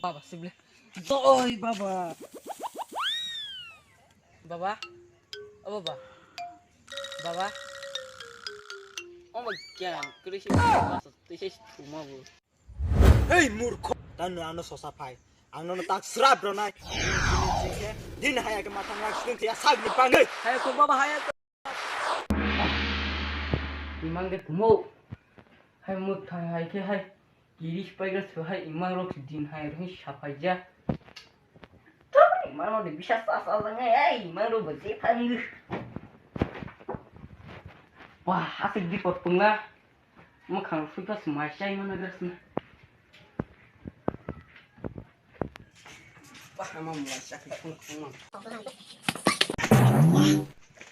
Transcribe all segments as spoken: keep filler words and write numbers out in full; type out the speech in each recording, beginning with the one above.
Baba, sibli. Doi, baba. Baba. O baba. Baba. O ba kya, kri si, twi si thuma bo. Hei murkho, tano ano sosa phai. Ang nono tak srap ronai. Din haya ke matang rak sing ya sab ni pangai. Hai ko baba, hai ko. Imang de kumo. Hai muk thang hai ke hai. Kiri spaiga su hai imang rok din hai rok sapai ja. Imang rok de bisa sa sa lang hai, imang rok bese phang. Wah, asik di pot pungla. Mwkhang sui pas mai chai mana gas na. Wah, ama mai chai.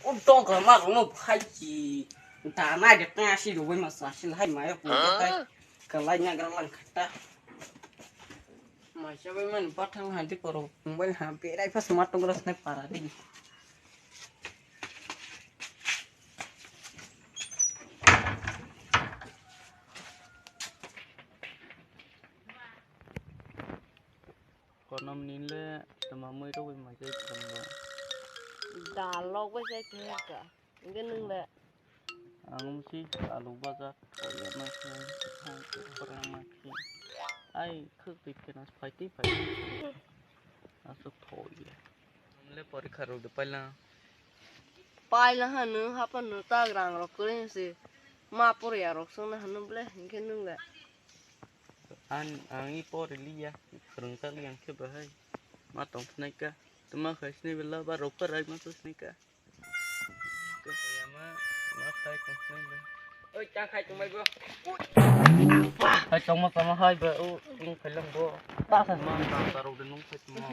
O dong ka ma no phai ki. Ta na de ta si do ma sa si hai mai ko hai. Ka lai nya gra lang khata. Mai chai man pa thang ha di koro. Mobile ha berai pas ma tong ras ne para di. Konom ninle tama mui rogwi mai khe tongbo. Dal lok bai khe khe ka. Hingke nwng le? Ang si alu baja koya ma khe, hai khe, korang ma khe. Ai khwk twi khena phai twi phai. Aswk thoi le. Nwng le porikha rok de paila. Paila hanu hapa nu ta grang rok kwrwi si. Ma poriya rok songna hanu ble hingke nwng le. An, ang i pori liya, kwrwng ta liya khe bahai. Ma tong khnai ka, tuma khai sinai bela ba rok parai ma to sinai ka. Ka ya ma, ma khai tong khnai ba. Oi, chang khai tong bai bo. Hai tong ma tong hai ba, o, ing khai lang bo. Ta sa ma ta ta rok de nung khai tong ma.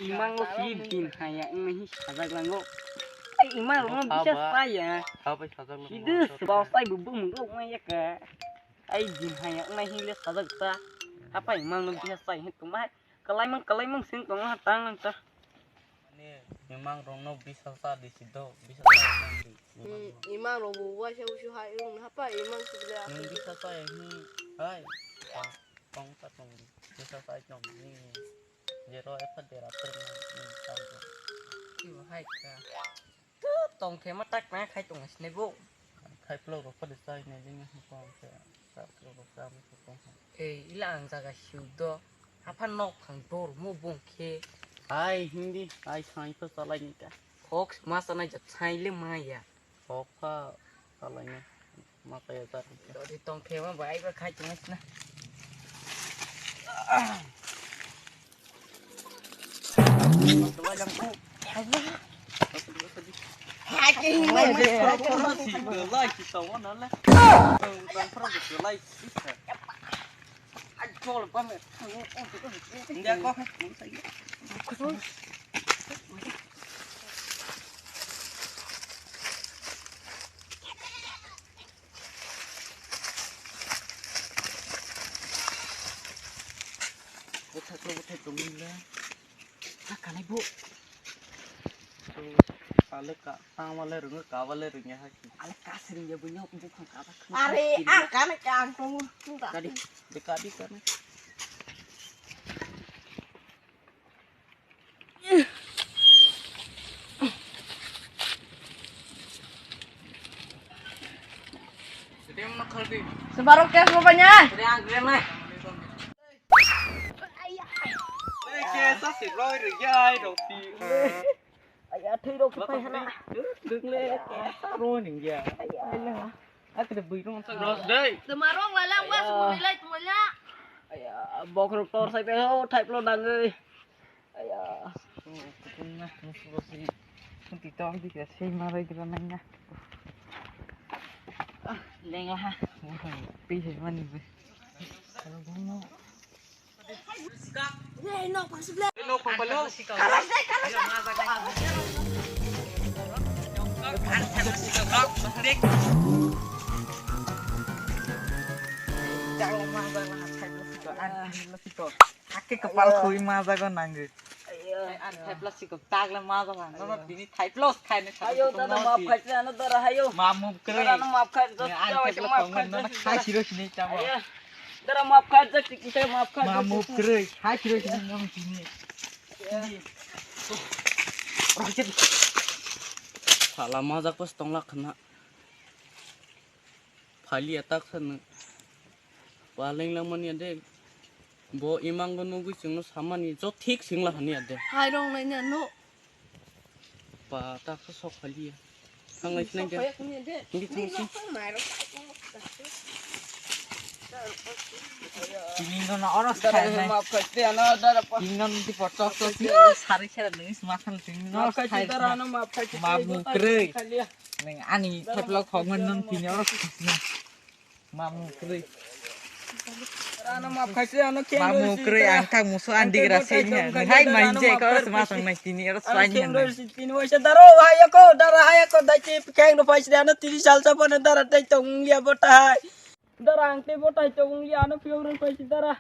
Imang lo si din haya, imang hi sajak lang go. Ai, imang lo bisa saya. Kha bai sajak lang. Sidu sebab saya bubung mungkok ma ya ka. Ai din haya, imang hi le sajak ta. Apa imang lo bisa saya hin tong ma. Kalai mang, kalai mang sing tong ha tang nang ta. Ani imang rong no bisa sa di sido, bisa sa di. Hmm, imang rong bu wa sha u shu hai rong ha pa imang su le. Nung bisa sa ya hi, hai. Tong, tong ta tong di. Bisa sa tong ni. Jero epa dera per ni, ni tang ko. Ki bo hai ka. Tu tong khe ma tak na khai tong sne bo. Khai plo ro pa de sai ne ding ko ko ke. Sa plo ro sa mo ko ko. Ei, ila ang jaga siu do. Apa nok phang dor mo bong khe. Ai hindi, ai sai pa salai ni ka. Fox ma sanai ja sai le ma ya. Sokha salaina ma kaya jar. Dori tong thema bai ba khai tong na. Hai ke mai de. Lai ki tawa na la. Tang pro de lai ki. Ai chol pa me. Ndia ko. Bwthai khe bwthai tongmile. Kha kanai bo. Sale ka, tangwale rwngo, kawale rwngya hai. Ale ka se rwngya bo nyok bukhang kaba khwna. Are, ang kanai ka ang tongo. Kadi, de kadi kanai. Sebarok kes mo banya. Aya, thwi rok pai hana. Roni ya. Aya. Akre bui rong sa ros dei. Tuma rong la lang was mo lai tuma la. Aya, bok rok tor sai pe ho, thai plo dang ei. Aya. Kutung na, musu rosi. Kunti tong di ka sei marai gira nang ya. Leng la ha. Pi he mani be. Kalau gua mau. Ake kapal khui ma jago nangi. An thai plastic ko tag le ma jago. No, no, bini thai plus khai ne. Ayo, dada, maaf khai, ano dara, ayo. Ma move kre. Dada, no, maaf khai, dada, an thai plus khai ne. Khai siro sini chamo. Ayo. Dara map kha jak, tik tik map kha jak. Mamu kwrwi, hai kwrwi tini nang tini. Sala majak pas tong lak khna. Phali atak sana. Paleng lang mani ade. Bo imang go nugui singno samani jo thik singla hani ade. Hai rong lai na no. Ba ta kha sok phali ya. Thang lai sinai de. Sok phai kuni de. Hindi thang si. Tini no na oros khai nai. Map khai te ano dara pa. Tini no di potok to si sari khera nui sma khan tini no khai. Dara no map khai te. Mamu kwrwi. Neng ani theplok hok man non tini oros. Mamu kwrwi. Ano map khaisi ano khe. Mamu kwrwi ang thang musu andi gra se nya. Hai mai je ko sma tong nai tini ero swai nya. Tini waisa daro hai ko dara hai ko dai ti kheng no paisi ano tini sal sa pon dara tai tong lia bota hai. Dara ang te bota hai tong lia ano pure paisi dara.